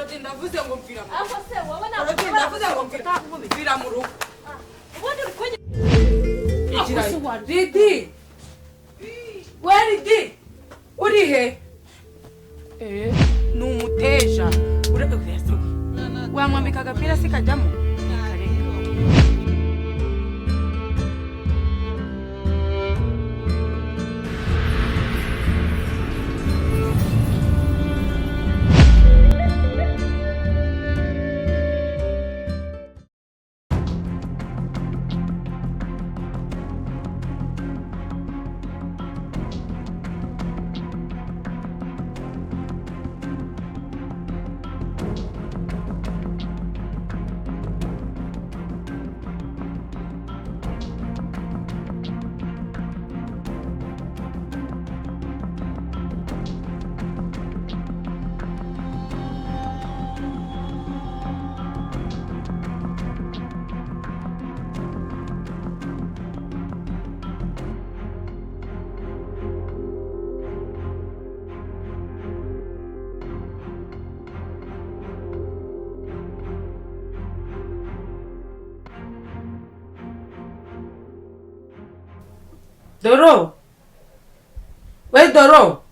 Claudine, ndavuze ngo mvira mu rugo. Aho se wowe ntabwo Claudine, ushobora ndavuze ngo mvira mu rugo. Ubundi uri kunyi Igira Lidi, we Lidi, uri he? Ni umuteja. Wamwambika agapira se kajyamo? Kareka. Doro, we Doro,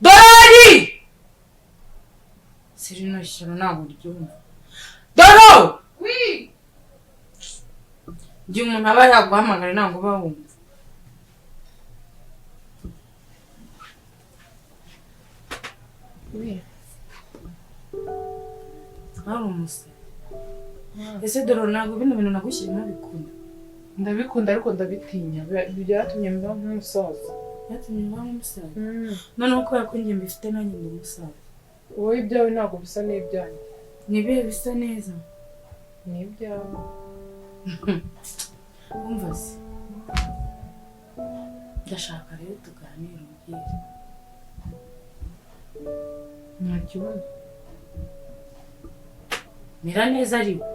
Dorori, sirino shyano ntabwo uryumva. Doro, igihe umuntu aba yaguhamagara ntabwo uba wumva. Hari umusa ese Doro, ntabwo bino bintu nagushyirimo bikunda? Ndabikunda ariko ndabitinya. Byatumye mba nk'umusaza. Byatumye mba nk'umusaza? Noneho kubera ko njye mbifite, nanjye ndi umusaza. Wowe ibyawe ntabwo bisa n'ibyanjye. Ni ibihe bisa neza? Ni ibyawe. Wumva se, ndashaka rero tuganire, umbwire. Nta kibazo. Mera neza, ariko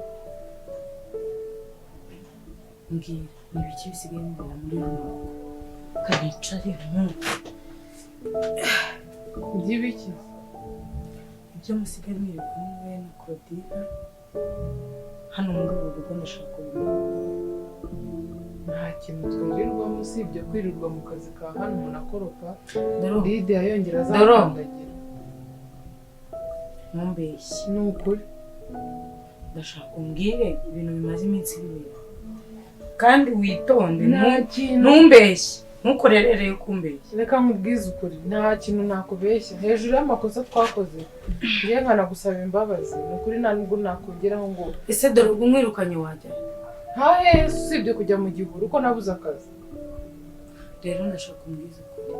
mbwira, ni ibiki bisigaye bibera muri runo rugo? Kanicare nkumve. By'ibiki? Ibyo musigaye mwirirwamo wowe na Claudine hano muri uru rugo, ndashaka kubimenya. Nta kintu twirirwamo usibye kwirirwa mu kazi ka hano, umuntu akoropa. Doro. Lidiya yongera Doro. azakandagira. Ntumbeshye. Ni ukuri. Ndashaka umbwire ibintu bimaze iminsi bibera, kandi witonde. Nta kintu. Ntumbeshye, ntukorerere kumbeshya. Reka nkubwize ukuri, nta kintu nakubeshya hejuru y'amakosa twakoze, njye nkanagusaba imbabazi. Ni ukuri, nta nubwo nakongeraho ngo Ese dore ubwo umwirukanye wajya? Ntahe usibye kujya mu gihuru ko nabuze akazi. Rero ndashaka umbwize ukuri.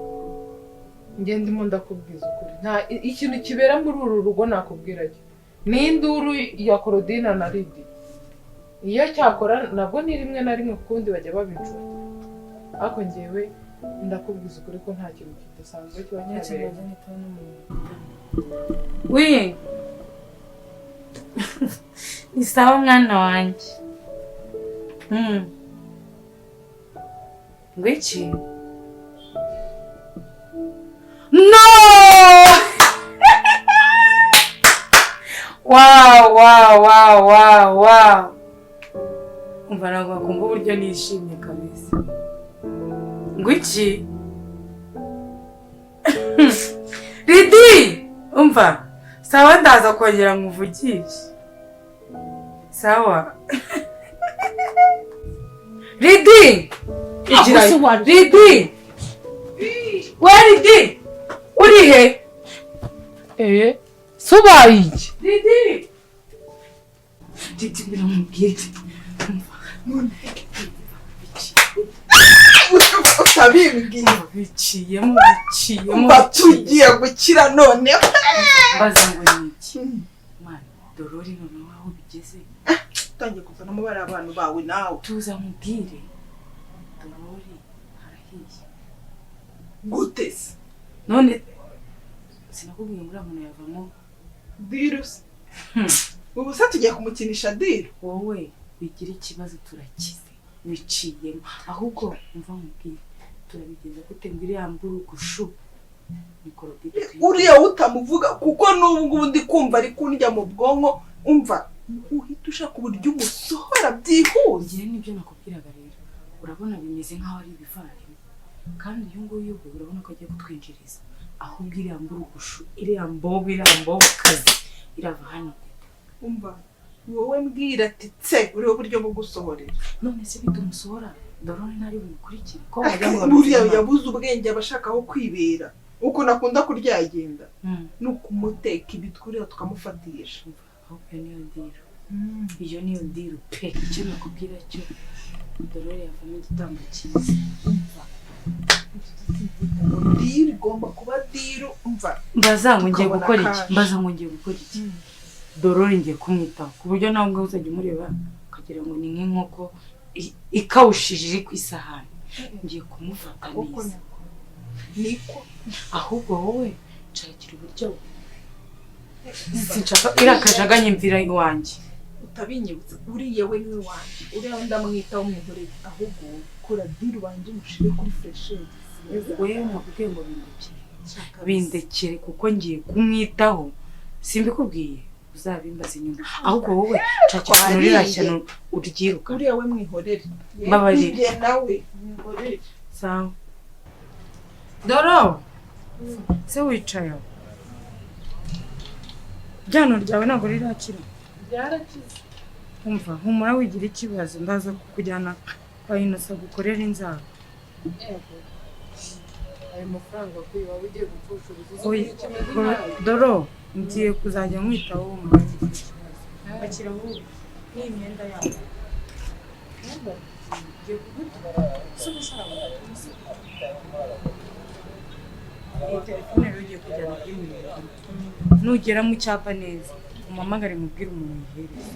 Njye ndimo ndakubwiza ukuri, nta ikintu kibera muri uru rugo nakubwira cyo ni induru ya Claudine na Lidiya. Iyo cyakora nabwo ni rimwe na rimwe, kundi bajya baba inshuti, ariko njyewe ndakubwiza ukuri ko nta kintu kidasanzwe kiba cyabereye. Oui. Ni sawa mwana wanjye. Ngwiki? No! Wow. Umva, ntabwo wakumva uburyo nishimye kabisa. Ngwiki? Lidi! Umva, sawa, ndaza kongera nkuvugishe. Sawa. Lidi! Igira Lidi! We Lidi! Uri he? Eh, subaye iki? Lidi! Lidi, biramubwire. Umva. Utabimbwiye. Biciyemo, biciyemo. Mba tugiye gukira noneho. Mbaza ngo ni iki? Mwana, Dorori, noneho aho bigeze. Utangiye kuzanamo bariya abantu bawe nawe. Tuza nkubwire. Dorori harahiye. Gute se? None sinakubwiye ngo uriya muntu yavamo Deal se? Ubu se tugiye kumukinisha deal? Wowe wigira ikibazo, turakize, wiciyemo. Ahubwo umva nkubwire, turabigenza gute ngo iriya mburugushu Ni Claudine. Uriya utamuvuga kuko n'ubu ngubu ndi kumva ari kundya mu bwonko. Umva, uhita ushaka uburyo umusohora byihuse. Ngewe nibyo nakubwiraga rero, urabona bimeze nk'aho ari ibivandimwe, kandi uyu nguyu we urabona ko agiye kutwinjiriza. Ahubwo iriya mburugushu, iriya mbobo, iriya mbobokazi irava hano. Umva, wowe mbwira ati tse uriho uburyo bwo gusohorera. None se bitumusohora, Dorone ntari bubikurikire ko wagira ngo Buriya bameze yabuze ubwenge, aba ashaka aho kwibera. Ukuntu akunda kuryagenda ni ukumuteka ibitwe uriya tukamufatisha. Umva, ahubwo iyo niyo deal, iyo niyo deal pe. Icyo nakubwira cyo, Dorone yavamo igitambo cyiza. Umva, deal igomba kuba deal, umva. Mbaza ngo ngiye Tukabona gukora iki? cash. Mbaza ngo ngiye gukora iki? Dorore ngiye kumwitaho ku buryo nawe ubwawe uzajya umureba ukagira ngo ni nk'inkoko ikawushije iri ku isahani. Ngiye kumufata Kuko neza. Niko. Ahubwo wowe nshakira uburyo, sinshaka iriya kajaganya imvira iwanjye. Utabinyibutsa, uriya we niwe wanjye, uriya we ndamwitaho, mwihorere. Ahubwo wowe kora deal, wanjye umushire kuri fraîcheur. Wewe nakubwiye ngo bindekere, bindekere kuko ngiye kumwitaho. Simbikubwiye, uzabimbaza inyuma. Ahubwo wowe nshakira ukuntu ririya shyano uryiruka. Uriya we mwihorere. Mbabarira. Njye nawe mwihorere. Sawa. Doro, se wicaye aho? Ryano ryawe ntabwo rirakira? Byarakize. Umva, humura, wigira ikibazo, ndaza kukujyana kwa Inosa gukorera inzara. Yego, ayo mafaranga kuri waba ugiye gupfusha ubusa. Oya, Uzi ukuntu kimeze nabi. Doro, ngiye kuzajya nkwitaho, humura wigira ikibazo. Akira wowe n'iyi myenda yawe. Ngiye kugutura. Si ubushaka iyi telefone rero, ugiye kujyana kuri 40. Nugera mu cyapa neza umpamagare, mubwire umuntu uyihereze.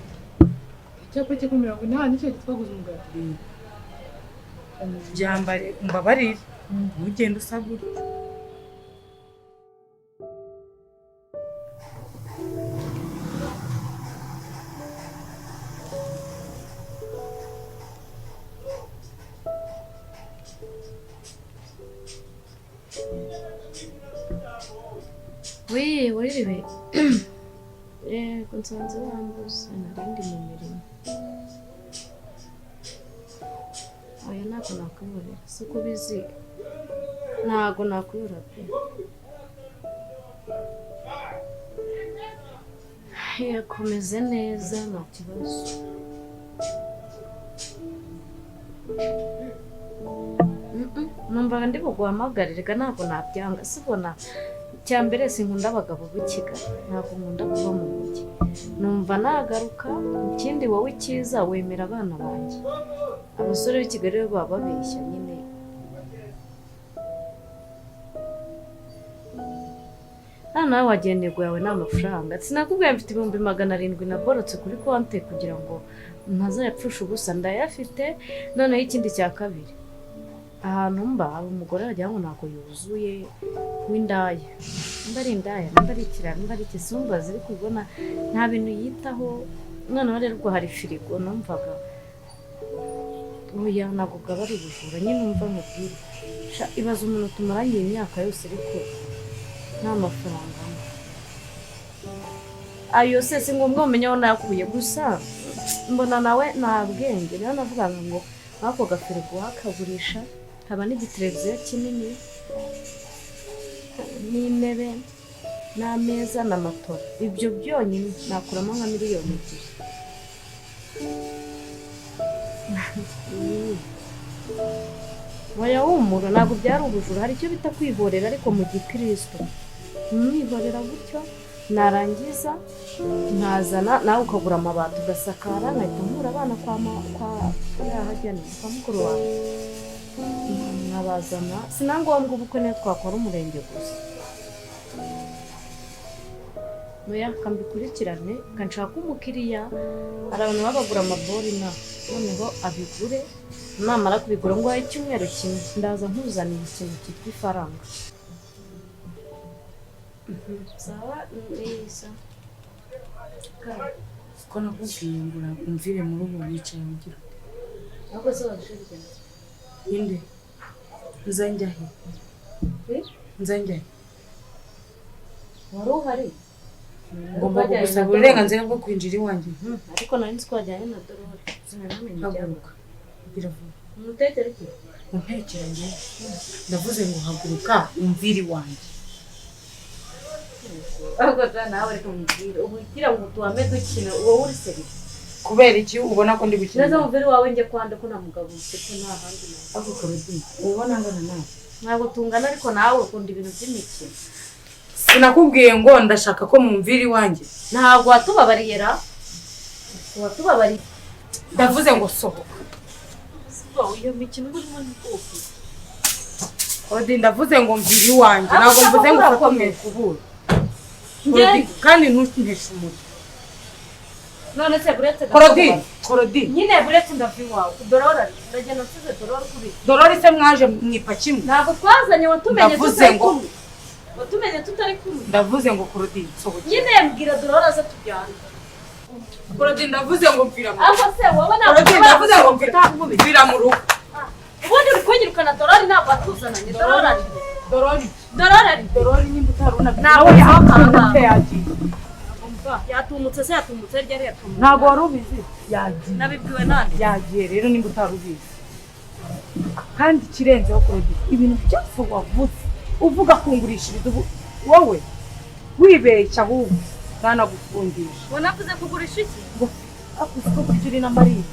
Icyapa cyo ku 80 nicyo gitwaguza umugati. Byambare, umbabarire, ntugende usabura. We wiriwe? Yego, nsanze wambuze, nari ndi mu mirimo. Oya, ntabwo nakwihorera, si uko ubizi, ntabwo nakwihora pe. Yakomeze neza, nta kibazo. Numvaga ndi buguhamagare reka, ntabwo nabyanga. Sibona icya mbere, sinkunda abagabo b'i Kigali, ntabwo nkunda kuba mu mujyi, numva nagaruka. Ikindi wowe icyiza wemera abana banjye, abasore b'i Kigali bo baba babeshya nyine. Hano nawe wagira intego yawe ni amafaranga. Sinakubwiye, mfite 700,000 naborotse kuri konti kugira ngo ntazayapfusha ubusa, ndayafite. Noneho ikindi cya kabiri, ahantu mba hari umugore wagira ngo ntabwo yuzuye w'indaya, nimba ari indaya, nimba ari ikirara, nimba ari ikisumbazi, ariko ubona nta bintu yitaho. Noneho rero ubwo hari firigo numvaga, oya, ntabwo bwaba ari ubujura nyine. Umva mubwire. Sha, ibaze umuntu tumaranye iyi myaka yose ariko nta mafaranga ampa. Ayo se si ngombwa umenye aho nayakuye, gusa mbona nawe nta bwenge. Rero navugaga ngo nk'ako gafirigo wakagurisha, haba n'igiteleviziyo kinini n'intebe n'ameza na matora, ibyo byonyine nakuramo nka 2 miliyoni. Oya, humura, ntabwo byari ubujura. Hari icyo bita kwihorera ariko mu gikristo, mwihorera gutyo, narangiza nkazana nawe ukagura amabati ugasakara, nkahita nkura abana kwa kuriya hajya ni kwa mukuru wanjye, nkabazana. Si na ngombwa ubukwe, niyo twakora umurenge gusa. Oya, kambikurikirane, kanshaka umukiriya. Hari abantu baba bagura amabori inaha, noneho abigure, namara kubigura ngo icyumweru kimwe ndaza nkuzaniye ikintu cyitwa ifaranga. Sawa neza. Ko nakubwiye ngo umvire muri ubu wicaye ugira ute? Ahubwo se waje bigenda? Inde nzanjya he? Nzanjya he? Wari uhari? Ngomba kugusaba uburenganzira bwo kwinjira iwanjye. Ariko nari nzi ko wajyanye na Dorore. Sinanamenye ibyabaye. Haguruka. Biravuga. Umutekere iki? Untekera njye. Ndavuze ngo haguruka umvire iwanjye. Ahubwo da nawe reka mubwire. Ubu ugira ngo tuhame dukina wowe uri seri. Kubera iki ubona ko ndi gukina? Neza muviri wawe njye kwande ko nta mugabo mfite nta handi nawe. Ariko Claudine, ubona angana nawe. Ntabwo tungana ariko nawe ukunda ibintu by'imikino. Sinakubwiye ngo ndashaka ko mumvira iwanjye. Ntabwo watubabariye ra? Watubabariye. Ndavuze ngo sohoka. Iyo mikino uba urimo ni bwoko. Claudine, ndavuze ngo mvira iwanjye. Ntabwo mvuze ngo ufate umwekubura. Claudine, kandi ntunteshe umutwe. None se buretse Claudine, Claudine. Nyine buretse ndava iwawe. Dorora ndagenda nsize Dorora kubiri. Dorora se mwaje mwipa kimwe. Ntabwo twazanye watumenye tutari kumwe. Watumenye tutari kumwe. Ndavuze ngo Claudine sohoka. Nyine mbwira Dorora aze tujyane. Claudine, ndavuze ngo mvira mu rugo. Ahubwo se wowe ntabwo Claudine, ndavuze ngo mvira mu rugo. Ubundi uri kunyirukana Dorora ntabwo watuzananye. Dorora ari. Dorora. Dorora ari. Dorora nimba utarubona. Ntabwo nsohoka. Yagiye. Yatumutse se yatumutse ryari yatumutse. Ntabwo wari ubizi. Yagiye. Nabibwiwe nande. Yagiye rero nimba utari ubizi. Kandi ikirenzeho Claudine, ibintu byose wavuze uvuga kungurishiriza ubu wowe wibeshya ahubwo ntanagufundisha. Wanavuze kugurisha iki? Ngo akuze ko uri na Marina.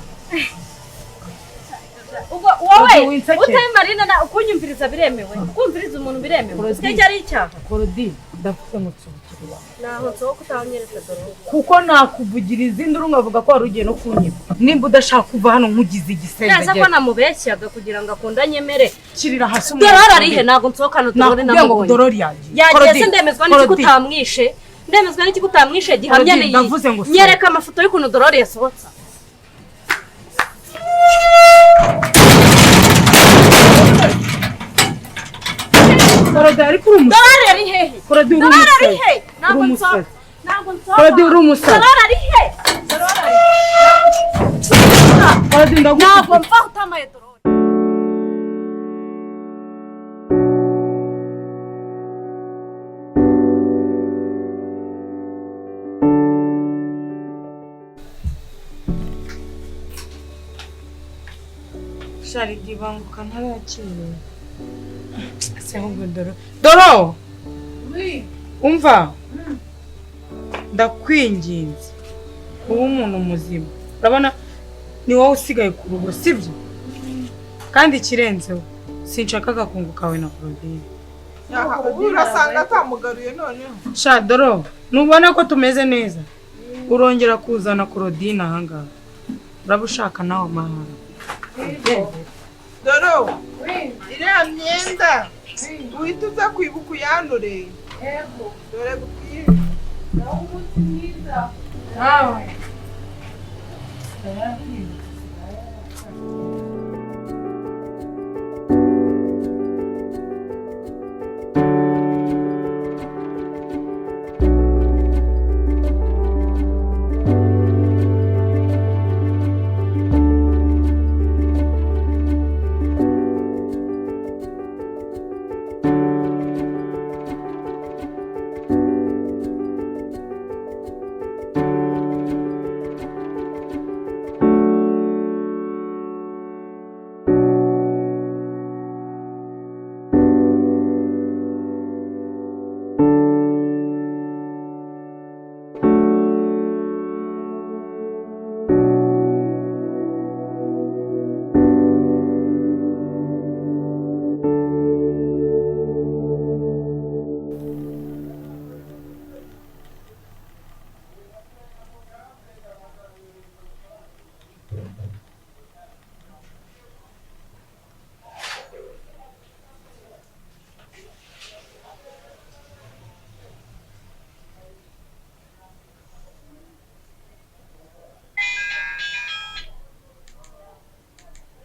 Ubwo wowe utari Marina na kunyumviriza biremewe. Kumviriza umuntu biremewe. Icyo ari icyaha. Claudine, ndavuze ngo nsohokere iwawe. Naho nsohoka utanyeretse Dorora. Kuko nakuvugiriza induru nkavuga ko wari ugiye no kunyiba. Nimba udashaka kuva hano nkugize igisenge. Neza ko namubeshyaga kugira ngo akunde anyemere. Kirira hasi umuntu. Dorora arihe? Ntabwo nsohokana Dorora namubonye. Dorora yagiye. Yagiye se ndemezwa n'iki kutamwishe? Ndemezwa n'iki kutamwishe gihamya ni iyi. Nyereka amafoto y'ukuntu Dorora yasohotse. Claudine ariko uri umusore. Dorora ari hehe? Claudine uri Dorora ari umusore. hehe? Ntabwo nsohoka. Ntabwo nsohoka. Claudine uri umusore. Dorora ari hehe? Dorora ari hehe? Claudine ndagukunda. Ntabwo mva utamaye Dorora. Shari dibanguka ntarakiriwe. Se ahubwo Doro. Doro! Umva. Ndakwinginze. Uba umuntu muzima. Urabona ni wowe usigaye ku rugo, sibyo? Kandi ikirenzeho sinshaka agakungu kawe na Claudine. Ubu urasanga atamugaruye noneho. Sha Doro, nubona ko tumeze neza. Urongera kuzana Claudine ahangaha. Uraba ushaka nawe amahanga. Doro, iriya myenda uhita uza kwibuka uyanure. Yego. Dore bwije. Nawe umunsi mwiza. Nawe.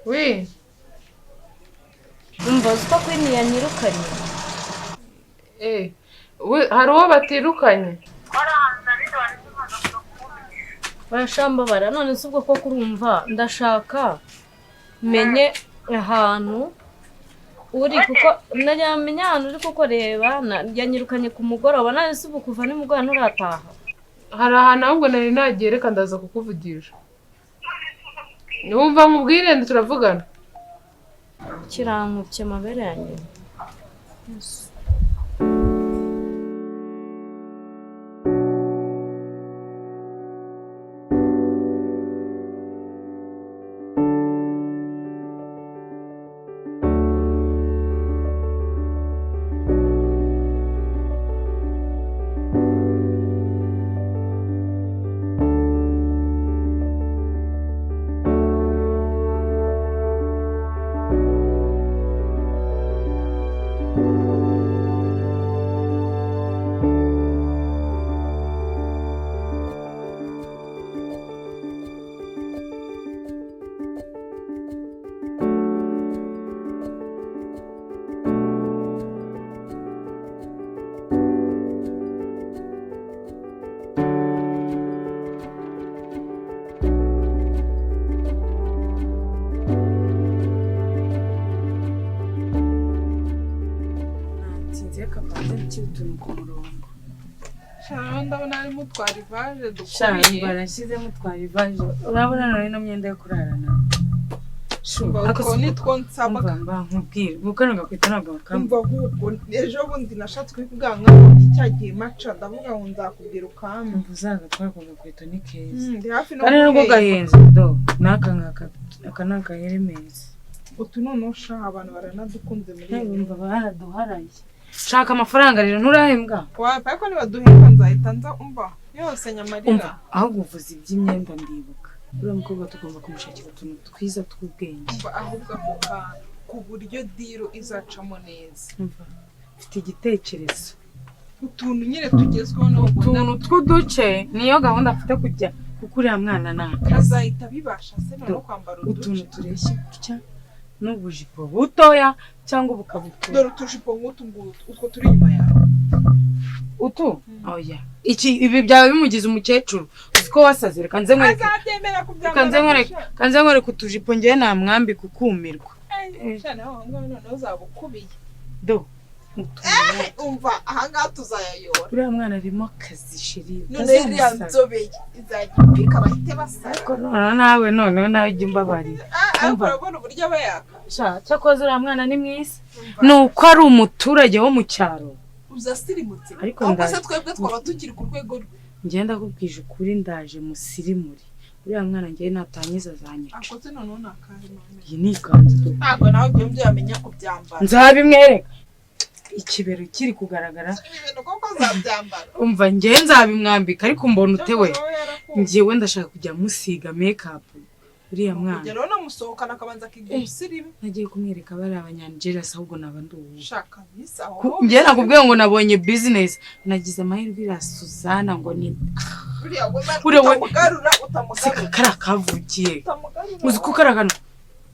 Oui. Umva uzi ko Queen yanyirukanye. Hari uwo batirukanye. Barashambabara none si ubwo ko kurumva ndashaka menye ahantu Uri kuko nanyamenya ahantu uri kuko reba yanyirukanye ku mugoroba nawe si ubu kuva nimugoroba nturataha. Hari ahantu ahubwo nari nagiye, reka ndaza kukuvugisha. Wumva nkubwire turavugana. Kirankubye amabere ya nyina. Yesu. Nsinzi kabanze nshyira utuntu ku murongo. Shaho ndabona harimo utwarivaje Sha dukubiye. barashyizemo utwarivaje. Urabona none ino myenda yo kurarana. Utwo ni two nsabwa. Umva mba nkubwire. Gukora ngakwita ntabwo bakamba. Umva ahubwo ejo bundi nashatse kubivuga nkabonye cya gihe maca ndavuga ngo nzakubwira ukampa. Umva uzagatwara ako gakweto ni keza. Ndi hafi no Kandi nubwo guhemba. gahenze do n'aka ngaka aka ni akaheremezi. Utu noneho sha abantu baranadukunze muri iyi minsi. Umva baraduharaye. Shaka amafaranga rero nturahembwa. Wapfa ariko nibaduhemba nzahita nza umva yose nyamarira. Umva ahubwo uvuze iby'imyenda ndibuka. Uriya mukobwa tugomba kumushakira utuntu twiza tw'ubwenge. Umva ahubwo ako kantu ku buryo diro izacamo neza. Umva mfite igitekerezo. Utuntu nyine tugezweho no Utuntu tw'uduce niyo gahunda afite kujya kuko uriya mwana ni akazi. azahita bibasha se noneho kwambara Utuntu uduce. tureshya gutya n'ubujipo butoya cyangwa ubukabutura. Dore utujipo nk'utu ngutu utwo turi inyuma yawe. Utu? Oya. Iki ibi byawe bimugize umukecuru. Uzi ko wasaze reka nze nkwereke. Azabyemera kubyambara. Reka nze nkwereke. Kanze nkwereke utujipo ngewe namwambika ukumirwa. Sha nawe aho ngaho noneho uzaba ukubiye. Do. Umva aha ngaha tuzayayora. Uriya mwana arimo akazi sheri. None iriya nzobe ye izajya ipika bahite basara. Ariko noneho nawe noneho nawe ujya umbabarira. Ariko urabona uburyo aba yaka. Sha cyakoze uriya mwana ni mwiza. Ni uko ari umuturage wo mu cyaro. Uzasirimutse. Ariko ahubwo se twebwe twaba tukiri ku rwego rwe. Ngenda kubwije ukuri ndaje musirimuri. Uriya mwana ngewe natangiza azanyica. Akoze noneho ni akahe none. Iyi ni ikanzu do. Ntabwo nawe ibyo byo yamenya kubyambara. Nzabimwereka. Ikibero kiri kugaragara. Ibi bintu koko azabyambara. Umva ngewe nzabimwambika ariko mbona utewe. Ngewe ndashaka kujya musiga make up. Uriya mwana. Kugera rero namusohokana akabanza akiga ubusirimu. Nagiye kumwereka bari abanyanigeriya ahubwo naba ndi ubu. Shaka bisa aho. Njye nakubwiye ngo nabonye business nagize amahirwe iriya Suzana ngo ni Uriya we Uriya we- utamugarura seka utamugarura. kariya kavukiye. Utamugarura. Uzi ko kariya kantu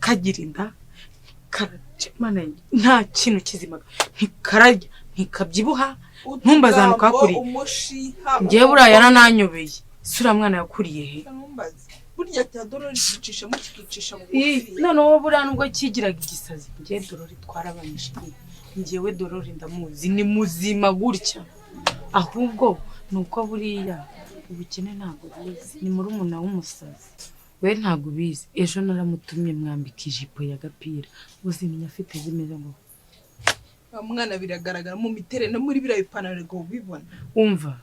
kagira inda karaca Mana yanjye, nta kintu kizima ntikararya ntikabyibuha ntumbaze ahantu Utugambo, kakuriye. umushiha. Njyewe buriya yarananyobeye si uriya mwana yakuriye he? Ntumbaze. Burya cya dorori kicishamo kikicisha bugufi. Noneho buriya nubwo kigiraga igisazi njyewe dorori twarabanyije njyewe dorori ndamuzi ni muzima gutya ahubwo ni uko buriya ubukene ntabwo buzi ni murumuna w'umusazi we ntabwo ubizi ejo naramutumye mwambika ijipo ya gapira uzimenya afite zimeze ngo Wa mwana biragaragara mu miterere no muri biriya bipantaro ngo ubibona. Umva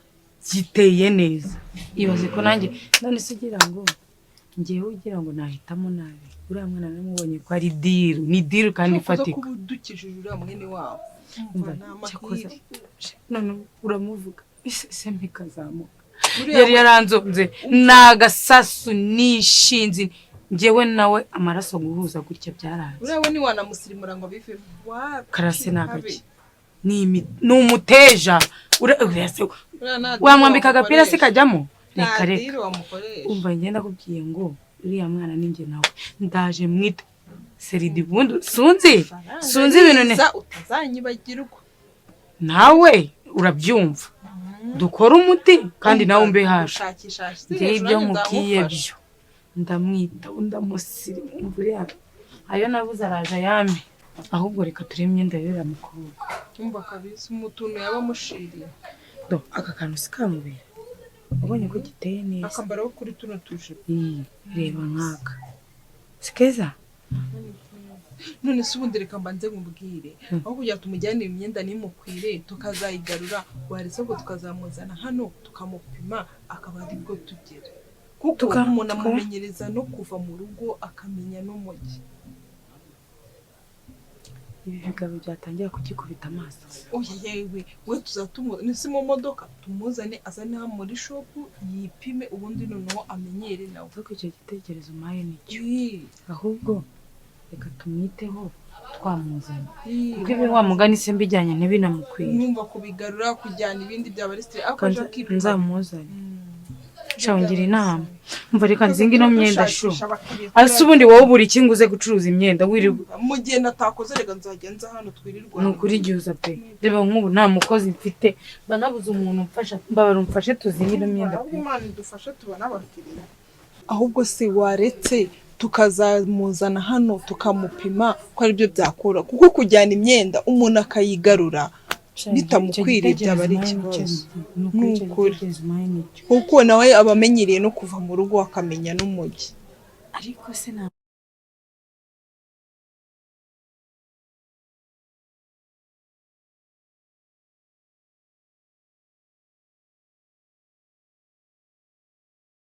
giteye neza ibaze ko nanjye none se ugira ngo ngewe ugira ngo nahitamo nabi uriya mwana namubonye ko ari diru ni diru kandi Cyakoze ifatika. kuba udukijije uriya mwene wabo. Umva Umva ni cyakoze amahirwe. none uramuvuga iseseme ikazamuka. Uriya Yari yaranzonze ni agasasu nishinzi ngewe nawe amaraso guhuza gutya byaranze. Uriya we ntiwanamusirimura ngo abivemo. Wapi, Karase ni habe. agaki ni umuteja Uriya se Uriya nta diri wamwambika agapira se wamukoresha. kajyamo Nta reka reka. diri wamukoresha. Umva ngenda kubwiye ngo uriya mwana ni njye nawe ndaje mwite seridi bundi sunzi sunzi ibintu ne Za utazanyibagirwa. Nawe urabyumva dukora umuti kandi nawe umbe hafi. Gushakisha Njyewe ibyo nkubwiye byo ndamwita ndamusirimu uriya ayo nabuze araje ayame. Ahubwo reka turebe imyenda y'uriya mukobwa. Umva kabisa, umutuntu yaba amushiriye. Do, aka kantu si kamubera? Ubonye ko giteye neza. Akambaraho kuri tuno tujipo. Iyi, reba nk'aka si keza? None se ubundi reka mbanze nkubwire, aho kugira tumujyanire imyenda ntimukwire tukazayigarura, waretse ngo tukazamuzana hano tukamupima, akaba aribwo tugera, kuko umuntu amumenyereza no kuva mu rugo akamenya n'umujyi. Ibi bigabo byatangira kugikubita amaso. Oya yewe we, tuzatumuza si mu modoka, tumuzane azane hano muri shop yipime, ubundi noneho amenyere nawe. Ariko icyo gitekerezo umpaye nicyo. Ii, Ahubwo reka tumwiteho twamuzanye, ii, kuko ibi wa mugani se mbijyanye ntibinamukwiye. Numva kubigarura, kujyana ibindi byaba ari stress, ariko aje akipima. Nzamuzane. Sha, Byaba ngira ari inama. sawa. Umva, reka nzinge ino myenda shu. Dushakisha abakiriya. Ese ubundi wowe buri iki ngo uze gucuruza imyenda wirirwa? Mu gihe natakoze, reka nzajya nza hano twirirwa. Ni ukuri igihe pe, reba nk'ubu nta mukozi mfite, mba nabuze umuntu umfasha. Mbabara umfashe tuzinge ino myenda Ahubwo pe. Imana idufashe tubone abakiriya. Ahubwo se waretse tukazamuzana hano tukamupima, ko aribyo byakora, kuko kujyana imyenda umuntu akayigarura bitamukwiriye byaba ari ikibazo. Ni ukuri. Kuko nawe aba amenyereye no kuva mu rugo akamenya n'umujyi. Ariko se nta